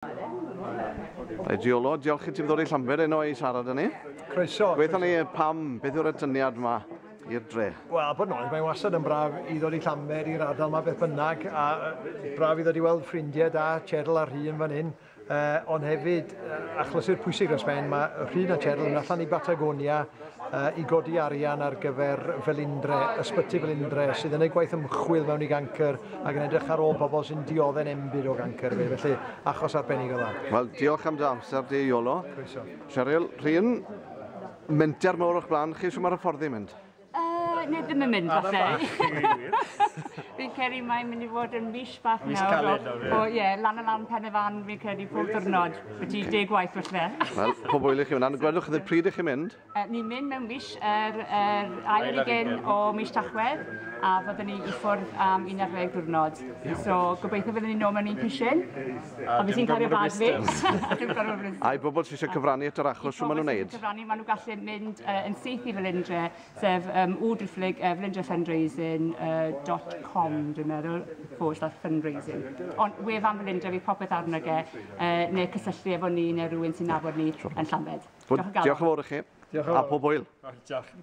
Reit, Iolo, diolch i ti am ddod i Llanbed heno i siarad â ni. Croeso. Gweithio ni pam, beth yw'r atyniad yma i'r dre? Wel, bod yn onest, mae'n wastad yn braf i ddod i Llanbed, i'r ardal yma beth bynnag, a braf i ddod i weld ffrindiau da, Cheryl a Rhun fan hyn. Ond hefyd, achlysur pwysig dros ben, mae Rhun a Cheryl yn allan i Batagonia i godi arian ar gyfer Felindre, ysbyty Felindre, sydd yn ei gwaith ymchwil mewn i gancr ac yn edrych ar ôl pobl sy'n diodde'n enbyd o gancr. Felly, achos arbennig o dda. Wel, diolch am dy amser di, Iolo. Croeso. Cheryl, Rhun, menter mawr o'ch blaen chi, shwt mae'r hyfforddi mynd? Ne, ddim yn mynd, falle. Fi'n credu mae'n mynd i fod yn mis bach Mis nawr. caled nawr, ie. O, ie, lan a lan pen y fan, fi'n credu, pob diwrnod. Byti 10 gwaith falle. Wel, pob hwyl i chi fyna. Gwedwch chi pryd i chi mynd? Ni'n mynd mewn mis, yr ail ar hugain o mis Tachwedd, a fyddwn ni i ffwrdd am 11 diwrnod. So, gobeithio fyddwn ni nôl mewn un pishin. Ond fi sy'n cario bag fi. Dim gorfod brysur. A i bobl sydd eisiau cyfrannu at yr achos, shwt maen nhw'n neud? Cyfrannu, maen nhw gallu mynd yn syth i Felindre, sef w driphlyg felindrafundraising dot com, dwi'n meddwl, /fundraising. Ond wefan Felindre, fydd popeth arno ge, neu cysylltu efo ni neu rhywun sy'n nabod ni yn Llambed. Diolch Diolch o galon. Diolch yn fawr i chi. Diolch yn A fawr. pob hwyl. Diolch.